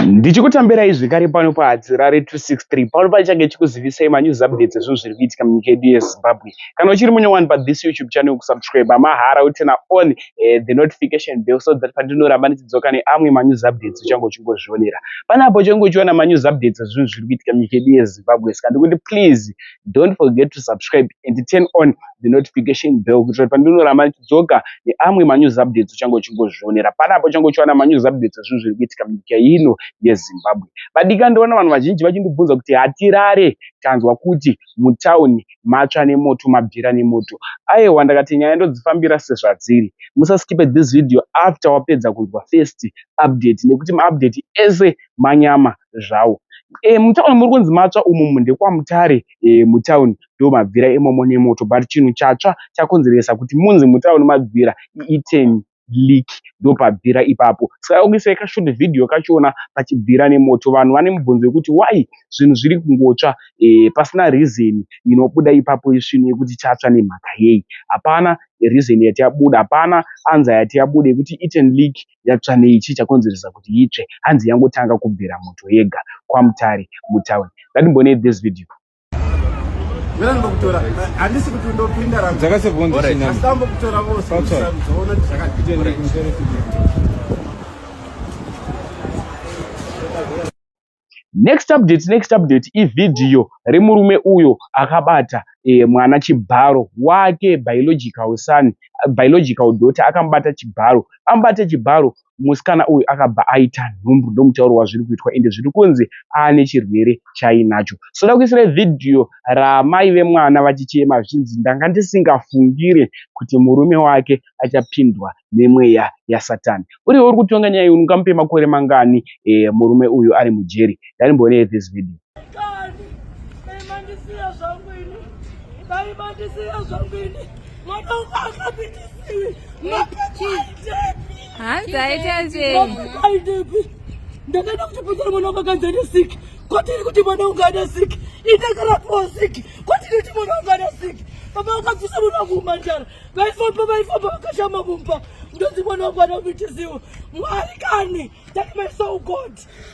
Ndichikutambirai zvekare pano paHadzirare 263 pano pachange chikuzivisai manews updates ezvinhu zviri kuitika munyika yedu yeZimbabwe. Kana uchiri munyowani pathis YouTube channel kusubscribe mahara uturn on the notification bell so that pandinoramba ndichidzoka neamwe manews updates uchange uchingozvionera. Panapo uchange uchiona manews updates ezvinhu zviri kuitika munyika yedu yeZimbabwe. Saka ndikuti please don't forget to subscribe and turn on the notification bell kuitira kuti pandinoramba ndichidzoka neamwe manews updates uchange uchingozvionera. Panapo uchange uchiwana manews updates ezvinhu zviri kuitika munyika ino yeZimbabwe. Vadika ndiona vanhu vazhinji vachindibvunza kuti hatirare tanzwa kuti mutauni matsva nemoto mabvira nemoto. Aiwa ndakati nyaya ndodzifambira sezvadziri. Musaskipe this video after wapedza kunzwa first update nekuti maupdate ese manyama zvawo. Mutauni muri kunzi matsva umu ndekwaMutare mutauni ndomabvira imomo nemoto but chinhu chatsva chakonzeresa kuti munzi mutauni mabvira iEten leak ndopabvira ipapo. Saka kuisai kashort video kachona pachibvira nemoto. Vanhu vane mubvunzo wekuti why zvinhu zviri kungotsva pasina reason inobuda ipapo isvinu yekuti chatsva nemhaka yei. Hapana reason yati yabuda, hapana answer yati yabuda yekuti Eten leak yatsva nei, chii chakonzeresa kuti itsve. Hanzi yangotanga kubvira moto yega kwaMutare mutauni. Ngatimbonei this video. Mina ndimbokutora handisi kuti ndopinda rangu Dzakasebvunza asi ndambokutora vose Patsva. usaona kuti zvakadii. Next update, next update ivhidhiyo remurume uyo akabata mwana chibharo wake biological son, biological daughter akamubata chibharo. Amubata chibharo musikana uyu akabva aita nhumbu ndomutauro wazviri kuitwa ende zviri kunzi aane chirwere chainacho. So da kuisira vhidhiyo ramai vemwana vachichema zvichinzi ndanga ndisingafungire kuti murume wake achapindwa nemweya yasatani. Uriwe uri kutonga nyaya iyi ungamupe makore mangani murume uyu ari mujeri. Ngatimboonei this video. Kani, dai mandisiya zvangu ini, dai mandisiya zvangu ini, mwana wangu akapindisiwi, mapepa aitepi, Hanzi aita sei? mapepa aitepi. Ndakaenda kuchipatara mwana wangu akanzi ane sick, kwatiri kuti mwana wangu ane sick, ini ndakarapiwa sick, kwatiri kuti mwana wangu ane sick. Baba vakabvisa mwana wangu mumandara, vaifamba vaifamba vakashama mumba, ndonzi mwana wangu anopindisiwa. Mwari kani, take my soul God.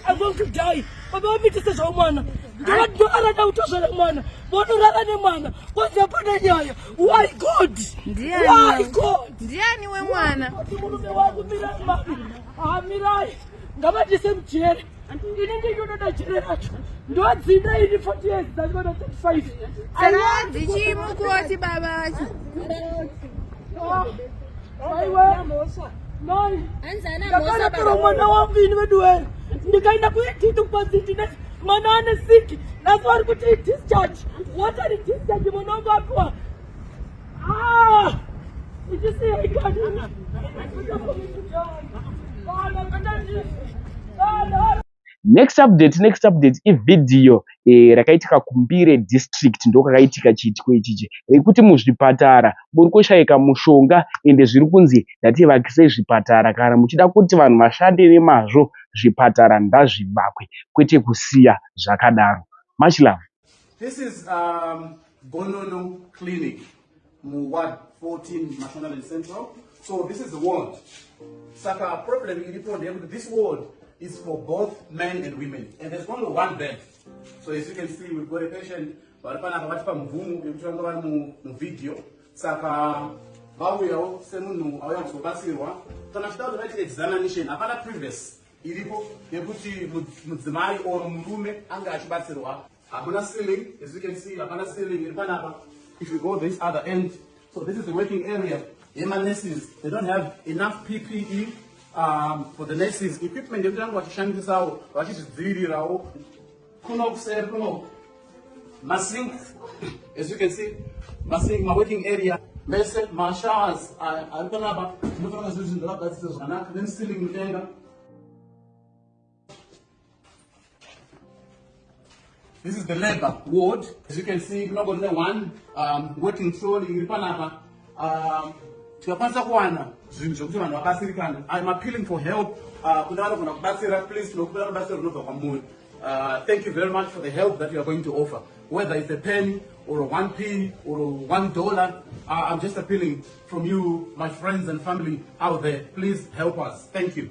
I'm going to die. Baba vamitise zvavo mwana. Ndorara kutozvara mwana. Vonorara nemwana. Kwanzi hapana nyaya. Why God? Ndiani Why we- God? Ndiani wemwana? Kuti murume wangu mirai mami. Ah, mirai. Ngavatise mujere. Ini ndinoda jere racho. Ndodzinda ini 40 years dzandinoda 35. Saka dzichimukoti baba vacho. Aiwa. Mai. Ndakaratora mwana wangu ini veduwere ndikaenda kuititi kukwaziti mwana ane siki nhasi vari kuti discharge what are discharge mwana wangu apiwa. Ah! Ichisiya ikani. Vana. Next update, next update ivhidhiyo rakaitika kuMbire district ndokakaitika chiitiko ichichi rekuti muzvipatara muri kushaika mushonga ende zviri kunzi ngativakisei zvipatara kana muchida kuti vanhu vashande nemazvo zvipatara ngazvivakwe kwete kusiya zvakadaro. Much love. This is Gonono Clinic, mu Ward 14, Mashonaland Central. So this is the ward. Saka problem iripo ndeyekuti this ward is for both men and women, and there's only one bed. So as you can see, we've got a patient vari panapa vatipa mvumo yekuti vanga vari muvideo. Saka vauyawo semunhu auya kuzobatsirwa. Kana chida kuti vaite examination, hapana privacy iripo yekuti mudzimai or murume ange achibatsirwa. Hakuna ceiling, as you can see, hapana ceiling iri panapa. If you go this other end, so this is the working area yema-nurses. They don't have enough PPE for the nurses, equipment yekuti vange vachishandisawo vachizvidzivirirawo. Kuno kuseri kuno masink, as you can see, masink, ma-working area mese, mashowers ari panapa. Ndinofanira zvinhu zvakagadzirisa zvakanaka neceiling mudenga. This is the labor ward. As you can see, kunongori ne-one working trolley iri panapa. Tikakwanisa kuwana zvinhu zvekuti vanhu vabatsirikane. I'm appealing for help kune vanogona kubatsira. Please, tinokumbira rubatsiro runobva kwamuri. Thank you very much for the help that you are going to offer. Whether it's a penny or a 1p or a $1, I'm just appealing from you, my friends and family out there. Please help us. Thank you.